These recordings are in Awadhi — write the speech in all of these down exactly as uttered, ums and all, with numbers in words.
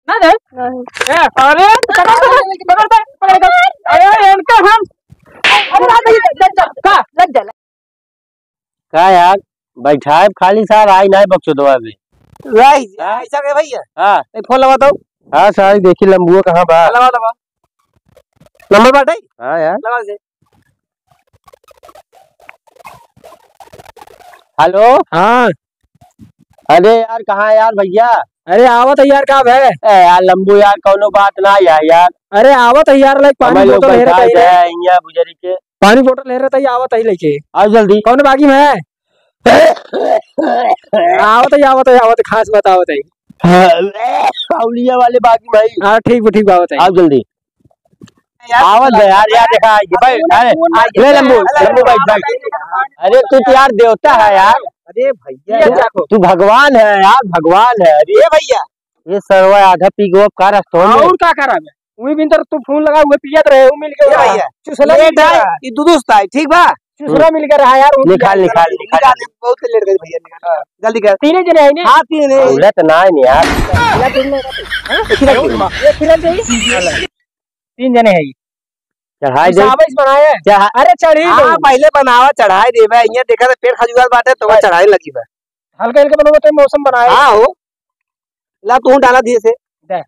ना दे। नहीं। ए, अरे, पकड़, पकड़, पकड़, पकड़, पकड़। अरे, इनका हम, अरे, रात भैया, लग जा, का? लग जा। का यार, बैठाए खाली सार, आई ना बकचोदवा में। राई, हाँ? ऐसा के भैया? हाँ। ए, फोन लगा दो। हाँ सार, देखी लंबुआ कहाँ बा? लगा, लगा। नंबर बाटे? हाँ यार। लगा दे। हेलो। हाँ। अरे यार, कहाँ है यार भैया? अरे आवत है यार, का भय? ए यार लंबू यार, कौनो बात ना यार, यार। अरे आवत है यार, लाइक पानी हमें लोग बोतल हेरत बैठा है रे। जाए, यहाँ बुजरी के। पानी बोतल हेरत है, आवत है लेके। आओ जल्दी। कौन बागी में है? आवत है, आवत है, आवत है, खास बात आवत है। हाँ, औलिया वाले बागी भाई। हाँ, ठीक बा, ठीक बा, आवत है। आओ जल्दी। आवत है यार, यार देखा, आई गई, बैठ, अरे, ले लंबू, लंबू बैठ, बैठ। अरे तू तो यार देवता है यार। अरे भैया, तू, देखो। तू भगवान है यार, भगवान है। अरे ये भैया। ये सरवा आधा पी गो, अब का रस्तवा में? और का करा मैं? वही बिन तर तू फोन लगा, हुए पियत रहे, वो मिल के ये रहा। भैया, चुसला लेट मिल के है, रहा। ये दूध उस्ता है, ठीक बा? चुसला मिल के रहा यार, वो निकाल, पिया निकाल, निकाल। निकाल दे, बहुत लेट गए भैया, निकाल। जल्दी कर। तीने जने है ने? हाँ, तीन है। पूरा तो ना है यार। पूरा तीन है। हाँ? एक ही रख दे। ये फिर दे। तीन जने है। चढ़ाई दे। साबस बनाए। चढ़ा-, अरे चढ़ी हाँ, दो। पहले बनावा, चढ़ाई देबे। इहाँ देखा तो पेड़ खजुआत बाटे, तो बस। चढ़ाई लगी बा। हल्का हल्का बनवा तो मौसम बनाए। हाँ हो। ला तू डाला धीरे से। दे।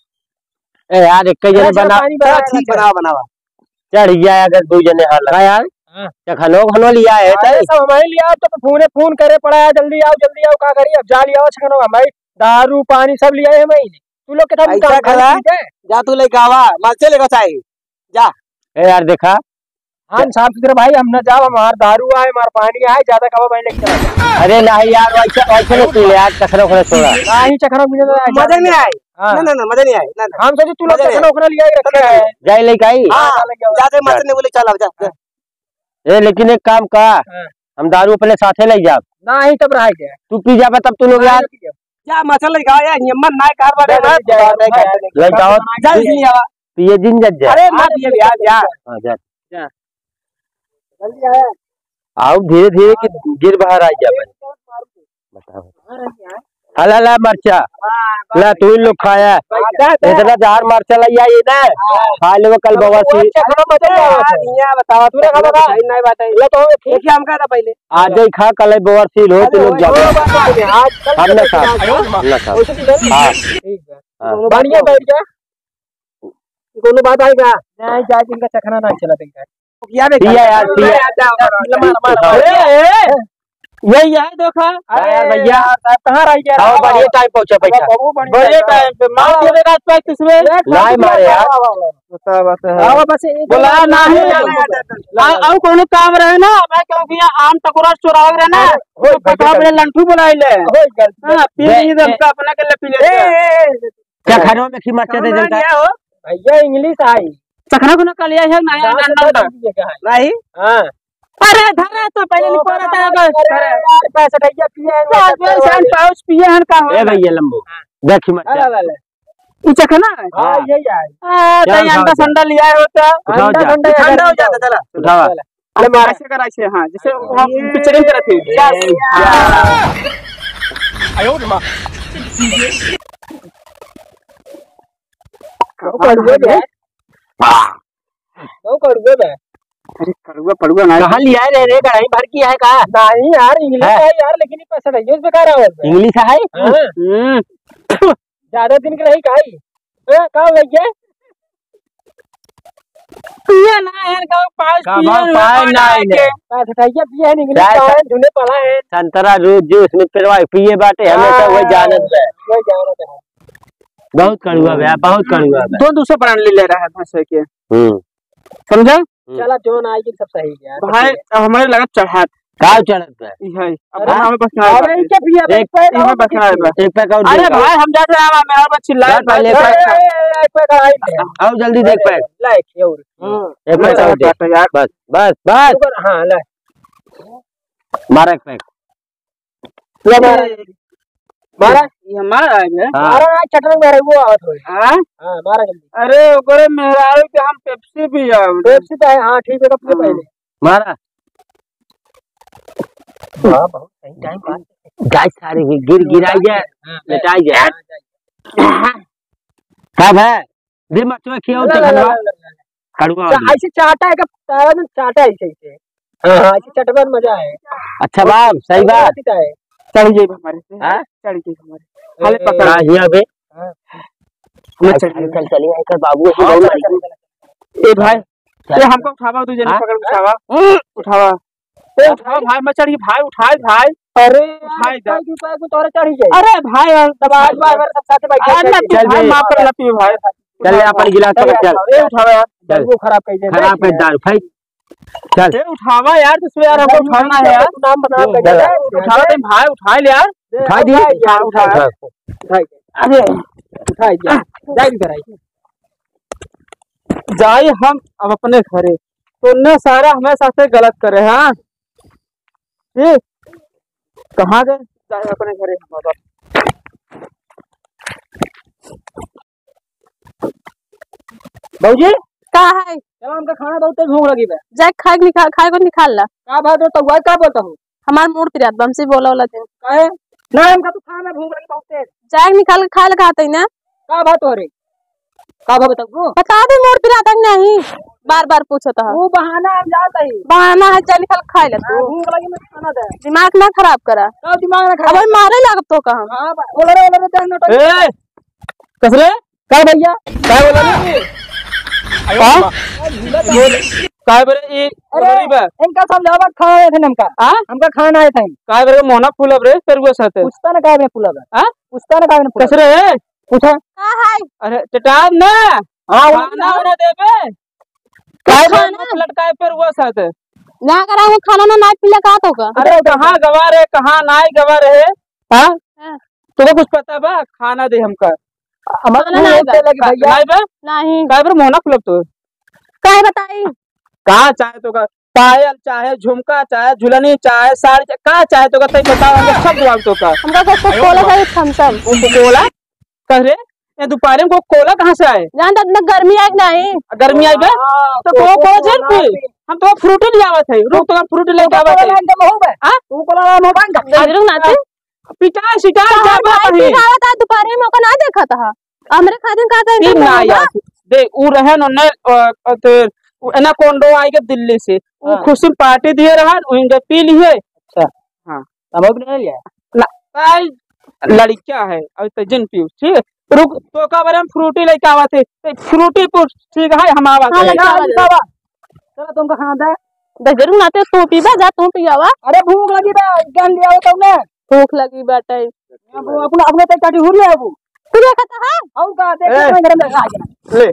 ए यार, एक ही जने अच्छा, बना। पानी चल, बनाए, ठीक, अच्छा। बनावा, बनावा। चढ़ गया अगर दो जने हाल लगा यार। हाँ। चखनो खनो लिया है अरे तै? सब हमारे लिया, तो फोने फोन करे पड़ा है, जल्दी आओ, जल्दी आओ, का करी अब, जा लिया चखनो हमारे, दारू पानी सब लिया है हमारे। तू लोग के तो ऐसा काम खाली करा, चीज है। जा तू लेके आवा, मरचा लेके चाहे, जा। ए यार देखा। हम साफ सुथरा भाई, हम ना जाओ, हमार दारू आए, हमार पानी आए, ज्यादा कबा भाई लेके चला जाओ। अरे नहीं यार, वैसे, वैसे नहीं पी ले यार, चखना उखना छोड़ा। नहीं, चखना पीने तो मजा नहीं आए। हाँ। ना, ना, ना, मजा नहीं आए, ना, ना। हम सोचे तू लोग मजा नहीं चखना आए। उखना लिया ही रखे है। जाए लेके आई? हाँ, हाँ, लेके आओ। जा, जा, मरचा नहीं बोले, चल अब, जा, जा। ए, लेकिन एक काम का, हाँ। हम दारू अपने साथे ले जाब। नहीं, तब रह गया। तू पी जाबे तब तू लोग हाँ, यार। पी जाओ। जा, मरचा लेके आओ यार, ये मन ना कार बाटे ना, जा, जा, जा, जा। लेके आओ। जा, जल्दी आवा। पिए जिन जज जा। अरे, मत पिए यार, जा। हाँ, जा। जा। जल्दी आया। आओ धीरे धीरे कि गिर बाहर आ जाबे। बताओ। हला ला मरचा। ला तू लोग खाया। इतना जहर मरचा लई आई ना। खा लेबे कल बवासीर। बताओ। तू नहीं खा बता। ला तो एक ही हम कहा था पहले। आज ही खा, कल बवासीर हो, तू लोग जाओ। हम ना खाब। हम ना खाब। हाँ। ठीक है। हाँ। बढ़िया बैठ जा। कोनो बात आई का? नहीं, जाए इनका चखना नहीं चला इनका। पिया बे, पिया यार, पिया। मार, मार, मार। अरे, ए, ए, ये, ये देखा। अरे यार भैया। यार, कहाँ रह गया? आओ, बढ़िया टाइम पहुँचा, बैठा। बाबू, बढ़िया बढ़िया टाइम। टाइम पे। मार आओ। दिए आसपास किसमें? नहीं मारे यार। आओ, बस एक बोला ना है। आ, और कोनो काम रहे ना, मैं कहूँ कि यहाँ आम टकोरा चोरावे रहे ना, होय, तो पकड़ा बैठा। बड़े लंठू बुलाई ले। होय, गलती। हाँ, पी ले, लीजिए, ए, हमका अपना के लिए पी लेते हैं। ए, ए, ए, चखनवा में खी मरचा दे देता। भैया, इंग्लिश आई। चखना को ना कल यही है, नहीं, ना, ना, ना। नहीं। हाँ। अरे, धरे तो पहले तो निकाल रहा था, बस। अरे, यार, पैसा ढैया पिए हैं, चार पाँच पाउच पिए हैं, का हो? ए भैया, लंबू, हाँ। देख खी मरचा। अरे, अरे, अरे। ई चखना है? हाँ, हाँ। यही है। आ, चल, तो ये अंडा संडा लिया है होता। उठाओ, अंडा जा। संडा ठंडा हो जाता, चला। उठावा। चला। अरे मार। ऐसे कर, ऐसे, हाँ, जैसे वो हम पिक्चरिंग करत थे। ए, जा। आयो रे माँ। वो कड़ुए बे। वो कड़ुए बे। अरे कड़ुआ पड़ुआ ना। कहाँ लिया है रे, रे, गड़ाई भर की है का? नहीं यार, इंग्लिश है? है यार, लेकिन ये पैसा नहीं है, बेकार है। इंग्लिश है? हाँ। हम्म। ज्यादा दिन के रही काई? ए, का हो गया? पिए ना है, का पास का पिए बा, ना, पाए पाए ना ना है। के। पास हटाइए, पिए है, निकले जाए पाए, सा-, झूले पड़ा है। संतरा रू-, जूस में पेरवा पिए बाटे, हमेशा वही हाँ, जानत बा। वही जानत है। बहुत कड़ुआ बा, बहुत कड़ुआ बा। दो दूसरा ब्रांड ले ले रहा है भैंस के। हम्म। समझा? हम्म। चला, जोन आएगी, सब सही है यार, भाई, सब सही है। अब हमारे लगा चढ़ात। का चढ़त बा? ई है। अब अरे, हमें बस ना अरे, आएगा। इनके भी अब एक एक पैर इन्हें और बस ना आएगा। एक पैक और अरे दे। भाई, हम जाते हैं, मेरा बस चिल्ला जा रहा पहले है। एक पैक। अरे, एक पैक और आई है। आओ जल्दी देख पैक। लाइक, ये और। हम्म। एक पैक और दे। काटा यार। बस, बस, बस। ऊपर, हाँ, ले। मारा एक पैक। ये मारा। मारा? ये मारा है बे? हाँ। मारा ना, चटन में रहे, वो आवत होई। हाँ? हाँ, मारा जल्दी। अरे, ओकरे मेहरारू के हम पेप्सी पियाओ। पेप्सी तो है, हाँ, ठीक है, तो पिए हाँ। पहले। मारा। हाँ, बहुत सही टाइम पास। गाय सारी गिर, गिराई जाए, हाँ, लेटाई जाए। हाँ, जाए। का भाई? दे मचुआ खियाओ ला, तो ला, ला, खनवा। ला, ला, ला। कड़ुआ चा-, वाली। ऐसे चाटा है का? तारा में चाटा है ऐसे, ऐसे। हाँ, हाँ, ऐसे चटवन मजा है। अच्छा बाप, सही बात। ऐसे है। चढ़ जाइब हमारे से। हाँ? चढ़ जाइब हमारे। हाले ए, पकड़। हाँ, हिया बे। हाँ। मैं चल चल, चल, चल, चल, ये अंकल बाबू, हाँ, बहुत चल, मारी। चल, चल। ए भाई, चल। ए हमका उठावा, तू जने हाँ? पकड़ उठावा। उठावा। ए, उठावा भाई, मैं चढ़ी भाई, उठाई भाई। अरे उठाई यार, दे। भाई, तू तो तोरे चढ़ी जाए। अरे भाई, यार, दबा, उठाई दबा, दे। हमारे सब साथ बैठ अरे के ना, तू चल भाई, बे। माफ कर ला, तू भाई। चल ले, अपन गिलास पकड़, चल। ए, उठावा यार, चल। वो खराब कर दे। खराब कर दारू, भाई। चल। ए, उठावा यार, दूसरे यार, हमको उठाना है यार। नाम बना के चल। उठावा, तुम भाई, उठा ले यार। उठा दी। उठा, उठा। उठा। अरे, उठा, जा। जा भी कराई। जाई हम अब अपने घरे। तो ने सारा हमें साथे गलत करे, हाँ? ये कहाँ गए? जाए अपने घरे हम अब। भौजी, का है? चलो, हमका खाना बहुत तेज भूख लगी बा। जाए खाए के निकाल, खाए को निकाल ला। का बात हो, तउआ का बोलता हूँ? हमार मूड पिरात बा, हमसे बोला वाला दिन। काहे? ना, हमका तो खाना भूख लगी बहुत तेज। जाए निकाल के खाए लगा आते ना। का बात हो रे? का बात बताओ? बता दे, मूड पिरात है कि नहीं? बार बार पूछत है। वो बहाना हम जात है। बहाना है, जाए निकाल के खाए ले हाँ, तू। भूख लगी, मैं खाना दे। दिमाग ना खराब करा। का दिमाग ना खराब अब वही मारे लागब तो का हम। हाँ, बा-, बोलो रे, बोलो रे, देख नोट। ए, कसरे? का भैया? का बोला रे? हाँ? बोल, का बरे ई अरे, बोल रही बा? इनका समझावा, खाए थे हमका। हाँ? हमका खाना आए थे। का बरे मोहना फूलब रे, पेरुआ साथे? पूछता ना का बरे फूलब है? हाँ? पूछता ना का बरे फूलब? कसरे है? पूछा। का है? अरे, चटान ना। हाँ, खाना वाना देबे? का का खाना? खाना लटकाए पेरुआ साथे? ना करा, वो खाना ना, ना पीला का तो का? अरे, कहाँ गवा रे, कहाँ नाई गवा रहे? हाँ? हाँ। तुमको कुछ पता बा? खाना दे हमका। हमारे खाना मुंह नाई बा। से लगी भैया। नाई बा? नहीं। काहे बरे मोहना फूलब तो? काहे बताई? का चाहे तो का? पायल चाहे, झुमका चाहे, झुलनी चाहे, साड़ी चाहे, का चाहे तो का? तई बताओ, हम सब दुआर तो का। हमका Coca Cola चाहिए, Thums Up। Coca Cola? कह रे, ये दोपहर में Coca Cola कहाँ से आए? जान तो इतना गर्मी आए कि नहीं? गर्मी आई बे? हाँ, तो Coca Cola Coca Cola झेल पी। पी। हम तो Fruity ले आवत है। रुक, तो हम Fruity लेके आवत है। Coca Cola एकदम हो बे। हाँ? Coca Cola में हो बे। अरे रुक ना तू। पिटाई, शिकायत, तो क्या हर बात भाई है? पिटावत है, दोपहर में ओका ना देखत है। हमरे खातिर का करी तीन ना ना यार। दे, उ रहे न, न, अ, अ, ते, उ एनाकोंडो आई के दिल्ली से। उ हाँ। खुशी में party दिए रहा, उ इनके पी लिए। अच्छा। हाँ। तब अब नहीं लिया? ना, ताई, लड़किया है, अभी तो जिन पीऊ, ठीक है? रुक, तो का बारे में Fruity लेके आवा थे, तो Fruity को, ठीक है, हम आवा हाँ, थे। लेके आवा ना, थे। आवा। चलो, तुमको खाना दे। दे, जरूर ना, ते तू पीबा, जा, तू पियावा। अरे, भूख लगी बा, जान लिया हो तुमने। भूख लगी बाटे। अब अपना, अपने तो चाटी हुरी है वो। तू देखत है? और का, देख, ए, मैं घर में आ गया। ले,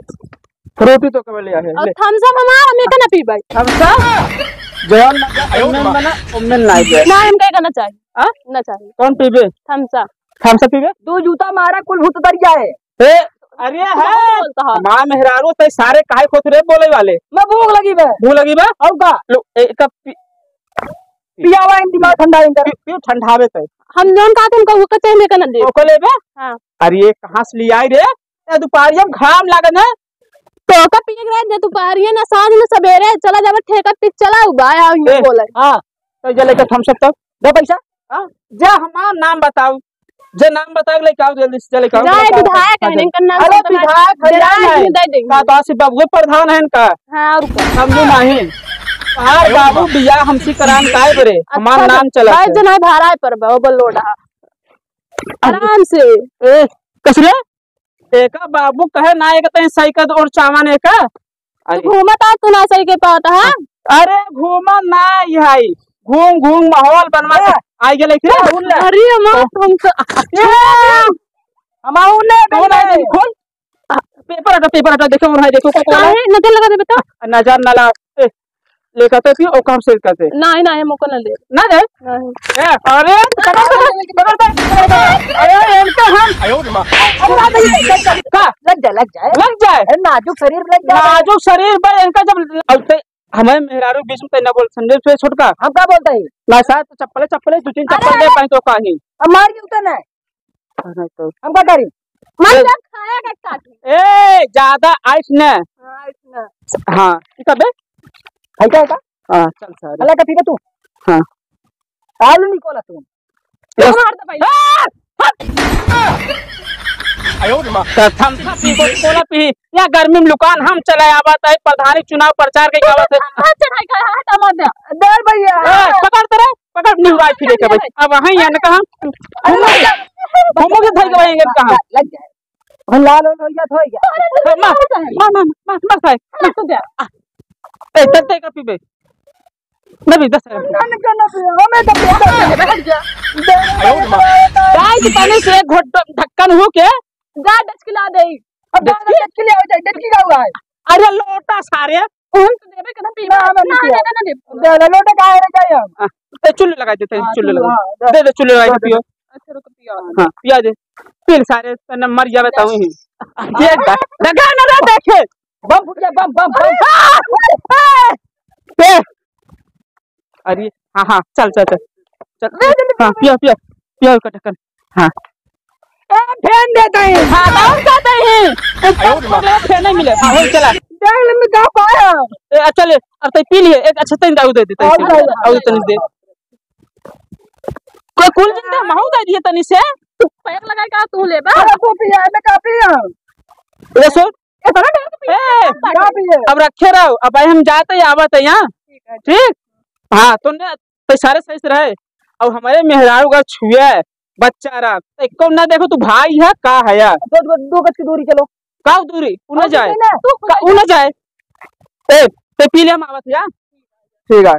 Fruity तो कब ले आए, और ले। Thums Up हमार, हम एका ना पीबै। Thums Up? जौन ना, ओमे बना, ओमे ना जाए। ना, हम कहे का ना चाही। हाँ? ना चाही। कौन पीबे? Thums Up। Thums Up पीबे? दो जूता मारा, कुल भूत उतर जाए। ए, अरे तू है। बोलता है। हमार मेहरारू से सारे काहे खोत रे बोले वाले? मैं भूख लगी बे। भूख लगी बे? और का? लो, ए, एक कप पी-, पियावा इन दिमाग ठंडा इन कर। पी-, पी ठंडावे ते। हम जौन कहा थे उनका वो कच्चे में का ना दे। ओको लेबे? हाँ। अरे ये कहाँ से ले आई रे? ए, दोपहरिया में घाम लागत है। तो का पिए के रहे, जे दोपहरिया ना, साँझ में, सबेरे चला जावे ठेका पे, चला उबा, आ, ये ए, बोले। हाँ, तो जे लेके Thums Up तो दे पैसा। हाँ? जे हमार नाम बताओ, जे नाम बताओ, लेके आओ जल्दी से, जे लेके आओ। जाए विधायक है, हाँ, इनका नाम अरे तो विधायक है, जरा नहीं। दे देंगे। का तो आसिफ बाबू प्रधान है इनका? हाँ, और का? समझो नहीं। हमार बाबू बियाह हमसे करान काहे बरे? हमार अच्छा, नाम चला बाईस है। जना भाड़ा पर बा, overload है। आराम से। ए, कसरे? एका बाबू कहे ना, एक तई सही कर और चावन एका। अरे। घूमत आ तू ना सही के पावत, हाँ? अरे घूमत ना आई, घूम घूम माहौल बनवा के ए। आई गेले के। अरे अम्मा, ओ। हम तो ए। हम आऊ ने कौन है? खोल। आ, paper हटा, paper हटा, देखो, और है, देखो, कौन है? काहे नजर लगा देबे तो? नजर ना ला। ए, लेकर तो थी, ओका हम sell करते। नहीं, नहीं, हम ओका ना ले। ना दे? नहीं। ए, अरे, पकड़, पकड़, पकड़, पकड़, पकड़। अरे, इनका हम अरे, लग जा, लग जा। का? लग जाए, लग जाए। लग जाए? अरे, नाजुक शरीर लग जाए। नाजुक शरीर बा, इनका जब, अब ते, हमें मेहरारू बीच में तैना बोल, संजय से छोटका। हम का बोलते हैं? ना साथ चप्पले, चप्पले, दो तीन अरे, चप्पल दे अरे। पाए तो का ही। अब मार के उतर ना। अरे तो। हम का करी? मन ए। जब खाया के काटी। ए, ज्यादा आइस न। हाँ, आइस न। हाँ, ई का बे? है का, है का? हाँ, चल सारे। अलग का पीबे तू? हाँ। आलू निकोला तू। यस। मार दे भाई। आ! हट! त थम्स अप पी, कोका कोला पी, या गर्मी में लुकान हम चले आवत है, प्रधानी चुनाव प्रचार के आवत है। हाथ चढ़ाई का, हाथ मत दे। दे भैया। ए, पकड़ तेरे, पकड़ निहुराई फिरे के भाई। अब वहीं है ना कहाँ? घूमो के, घूमो के धर के भाई, ये कहाँ? लग जाए। हम लाल हो गया, हो गया। मार, मार, मार, मार, मार, मार, साहब। मार तू दे। ए, चलते का पीबे? नहीं, दस सेकंड। ना, ना, ना, ना, हमें तो पीबे। बैठ जा। गाय के पानी से एक घोट ढक्कन हो के। जा, डचकी ला दे। अब डचकी? डचकी ले आओ, जा, डचकी का हुआ है? अरे लोटा सारे। हम तो देबे के ना पीबे। ना, हमें नहीं ना, पियो। ना, ना, ना, ना। दे, दे, लोटा का है, ले जाए हम। हाँ, ए, चुल्लू लगा देते हैं, हाँ, चुल्लू चुल्लू, लगा। हाँ, दे। दे दे, चुल्लू लगा के पियो। अच्छा, रुको, पियो। हाँ, पिया दे। पी ले सारे, तने मर जावे तो ही। ये दा-, लगा ना रे, देखे। बम फूट गया, बम, बम, बम। ए! अरे, हाँ, हाँ, चल, चल, चल। चल। हाँ, पिया, पिया, पिया, कट, कट। हाँ। ए, फेन देता है। हाँ, कौन सा देता है? ए, फेन नहीं मिले। हाँ, हो, चला। देख ले, मैं गाँव का आया। ए, अच्छा, ले, अब तै पी लिए, एक अच्छा तैन दाऊ दे देता है। और दाऊ। और तैन दे। कोई कुल दिन दे, महू दे दिए तनी से। तू पैक लगाए का, तू लेबा? अरे, तू पिया, मैं का पिया? ये सुन, इतना डर के ए, पिया? का पिए? अब रखे रहो, अब भाई हम जाते ही आवत है यहाँ। ठीक है। ठीक? हाँ, तो न, तो सारे सही से रहे। अब हमारे मेहरारू का छुए, बच्चा रहा, तो एको ना देखो, तू भाई है, का है यार? दो, दो, दो गज की दूरी चलो। का दूरी? उ ना और जाए। दूरी ना। का, उ ना जाए। ए, ते पी ले, हम आवत है, हाँ? ठीक है।